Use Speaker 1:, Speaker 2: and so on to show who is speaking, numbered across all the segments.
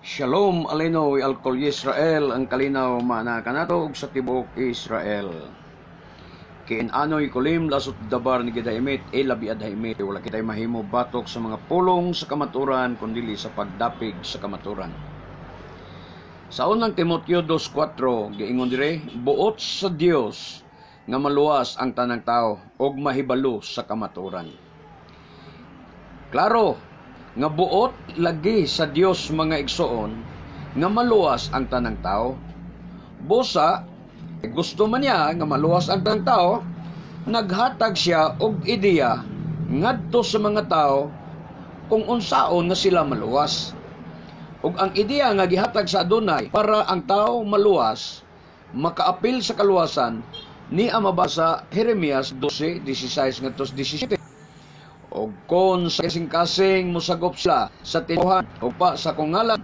Speaker 1: Shalom aleinu al kol Yisrael, ang kalinaw maana kanato ug sa tibuok Israel. Ken anoy kolim lasot dabar ni gida imit e labi adha imit, wala kitay mahimo batok sa mga pulong sa kamaturan kundili sa pagdapig sa kamaturan. Sa unang Timoteo 2:4 giingon dire, buot sa Dios nga maluwas ang tanang tao ug mahibalo sa kamaturan. Klaro nga buot lagi sa Dios, mga igsoon, nga maluwas ang tanang tao. Busa gusto man niya nga maluwas ang tanang tao, naghatag siya og ideya ngadto sa mga tao kung unsaon nga sila maluwas. Ug ang ideya nga gihatag sa Adunay para ang tao maluwas, makaapil sa kaluwasan, ni ang mabasa Jeremias 12:16 ngadto 17. Og kon sa kasing-kasing mosagop sila sa tinuhan ug pa sa akong ngalan,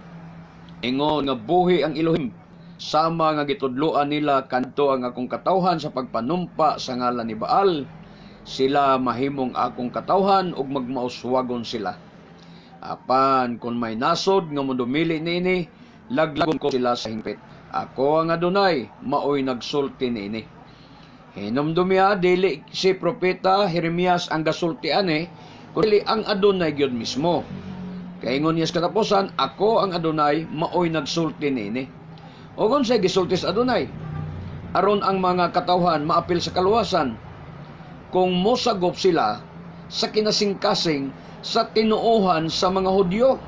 Speaker 1: ingon nga buhi ang Elohim, sama nga gitudloan nila kanto ang akong katawhan sa pagpanumpa sa ngalan ni Baal, sila mahimong akong katawhan ug magmauswagon sila. Apan kung may nasod nga modumili niini, laglagon ko sila sa hingpit. Ako ang Adonay, maoy nagsulti niini. Hinumdumiya, dili si propeta Jeremias ang gasulti ani, kundi ang Adonay gyud mismo. Kay ingon niya sa katapusan, "Ako ang Adonay, maoy nagsulti niini." O kung unsay gisulti sa Adonay aron ang mga katawhan maapil sa kaluwasan? Kung mosagop sila sa kinasingkasing sa tinuohan sa mga Hudyo.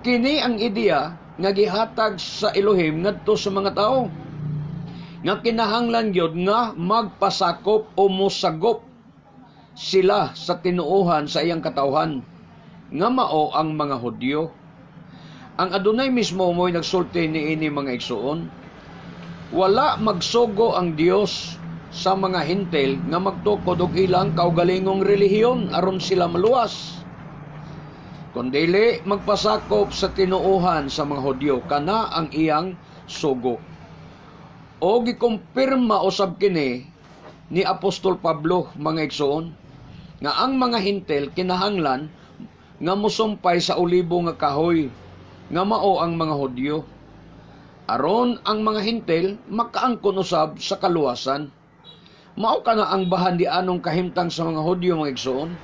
Speaker 1: Kini ang ideya nga gihatag sa Elohim ngadto sa mga tao nga kinahanglan gyud nga magpasakop o mosagop sila sa tinuohan sa iyang katawhan nga mao ang mga Hudyo. Ang Adonay mismo mo'y nagsulti niini, mga igsuon. Wala magsugo ang Dios sa mga Hintil nga magtukod og ilang kaugalingong relihiyon aron sila maluwas, kundili magpasakop sa tinuohan sa mga Hudyo. Kana ang iyang sugo. O gikumpirma usab kini ni Apostol Pablo, mga igsoon, nga ang mga Hintil kinahanglan nga mosumpay sa olibo nga kahoy nga mao ang mga Hudyo aron ang mga Hintil makaangkon usab sa kaluwasan. Mao kana ang bahandianong kahimtang sa mga Hudyo, mga igsoon,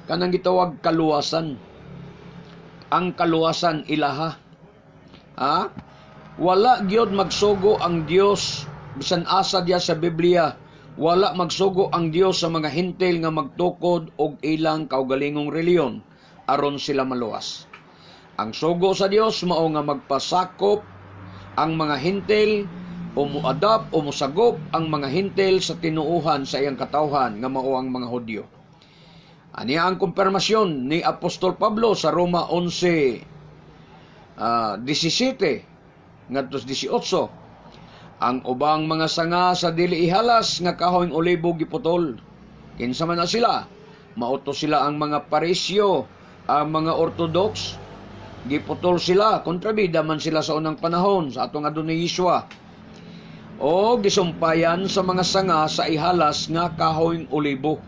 Speaker 1: kanang gitawag kaluwasan. Ang kaluwasan ilaha. Ha? Wala gyud magsugo ang Dios bisan asa diya sa Biblia. Wala magsugo ang Dios sa mga Hintil nga magtukod og ilang kaugalingong reliyon aron sila maluwas. Ang sugo sa Dios mao nga magpasakop ang mga Hintil o muadap o musagop ang mga Hintil sa tinuuhan sa iyang katawhan nga mao ang mga Hudyo. Aniya ang kumpirmasyon ni Apostol Pablo sa Roma 11, 17 ngadto 18. Ang ubang mga sanga sa dili ihalas nga kahoyng olibo giputol. Kinsa man na sila? Mao to sila ang mga Parisyo, ang mga Orthodox. Giputol sila, kontrabida man sila sa unang panahon sa atong Adunay Yeshua. O gisumpayan sa mga sanga sa ihalas nga kahoyng olibo.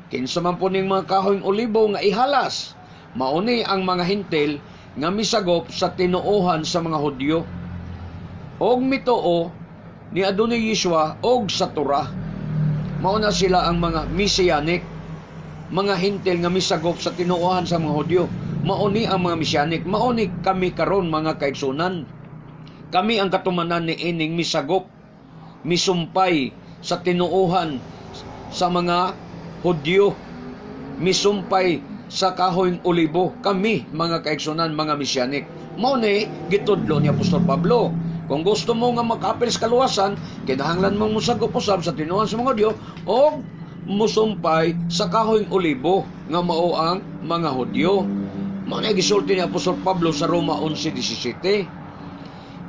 Speaker 1: Kinsa man po ning mga kahoyng olibo nga ihalas? Mauni ang mga Hintil nga misagop sa tinuohan sa mga Hudyo og mituo ni Adunay Yeshua og sa Torah. Mao na sila ang mga Messianic, mga Hintil nga misagop sa tinuohan sa mga Hudyo. Mao ni ang mga Messianic. Mao ni kami karon, mga kaigsunan. Kami ang katumanan ni ining misagop, misumpay sa tinuohan sa mga Hudyo, misumpay sa kahoyng olibo. Kami, mga kaigsunan, mga Messianic. Mao ni gitudlo ni Apostol Pablo. Kung gusto mo nga makaapil sa kaluwasan, kinahanglan mong musagop usab sa tinuohan sa mga Hudyo o musumpay sa kahoyng olibo nga mao ang mga Hudyo. Mao ni gisulti ni Apostol Pablo sa Roma 11:17.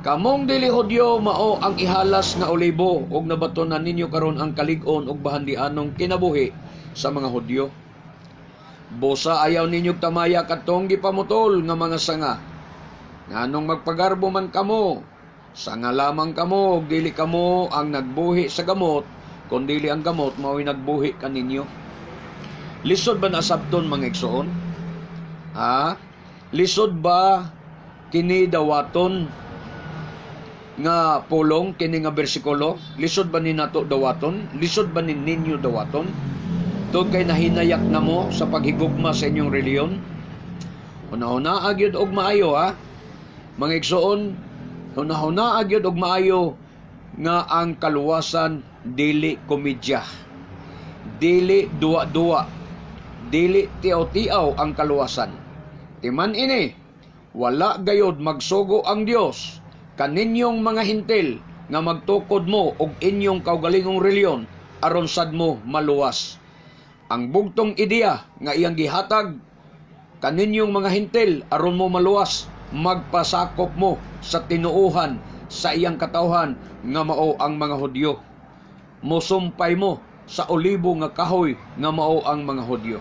Speaker 1: Kamong dili Hudyo mao ang ihalas nga olibo ug nabatonan ninyo karon ang kalig-on ug bahandianong kinabuhi sa mga Hudyo. Busa ayaw ninyo tamaya katong gipamutol nga mga sanga. Nganong magpagarbo man kamo, sanga lamang kamo, ug dili kamo ang nagbuhi sa gamot, kun dili ang gamot mao'y nagbuhi kaninyo. Lisod ba nasabton, mga igsoon? Ha? Lisod ba Kini dawaton nga pulong, kini nga bersikulo? Lisod ba ni nato dawaton? Lisod ba ni ninyo dawaton? Tungod kay nahinayak na mo sa paghigugma sa inyong reliyon? Hunahuna gyud og maayo, ha. Mga igsoon, hunahuna gyud og maayo nga ang kaluwasan dili komedya. Dili duwa-duwa. Dili tiaw-tiaw ang kaluwasan. Timan ini, wala gayod magsugo ang Dios kaninyong mga Hentil nga magtukod mo og inyong kaugalingong reliyon aron sad mo maluwas. Ang bugtong ideya nga iyang gihatag kaninyong mga Hentil aron mo maluwas, magpasakop mo sa tinuohan sa iyang katawhan nga mao ang mga Hudyo. Mosumpay mo sa olibo nga kahoy nga mao ang mga Hudyo.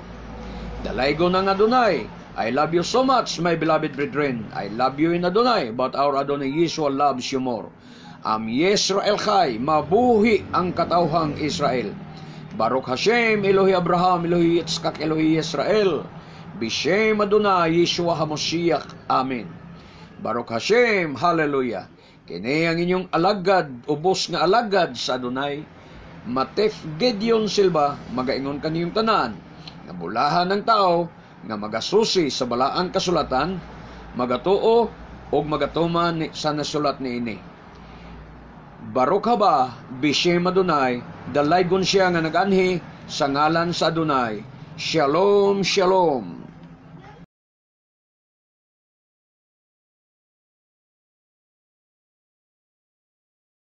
Speaker 1: Dalaygon ang Adonai. I love you so much, my beloved brethren. I love you in Adonai, but our Adonai Yeshua loves you more. Am Yisrael Chai, mabuhi ang katawhang Israel. Baruch Hashem, Elohi Abraham, Elohi Yitzchak, Elohi Israel. Bishem Adonai, Yeshua HaMashiach. Amen. Baruch Hashem, Hallelujah. Kini ang inyong alagad, ubos nga alagad sa Adonai, Matef Gideon Silva, magaingon kaniyong tanan, nga bulahan ng tao, nga magasusi sa balaang kasulatan, magatuo o magatuman sa nasulat niini. Baruch haba, Bishem Adonai, dalaygon siya nga naganhi sa ngalan sa Adonai. Shalom, shalom.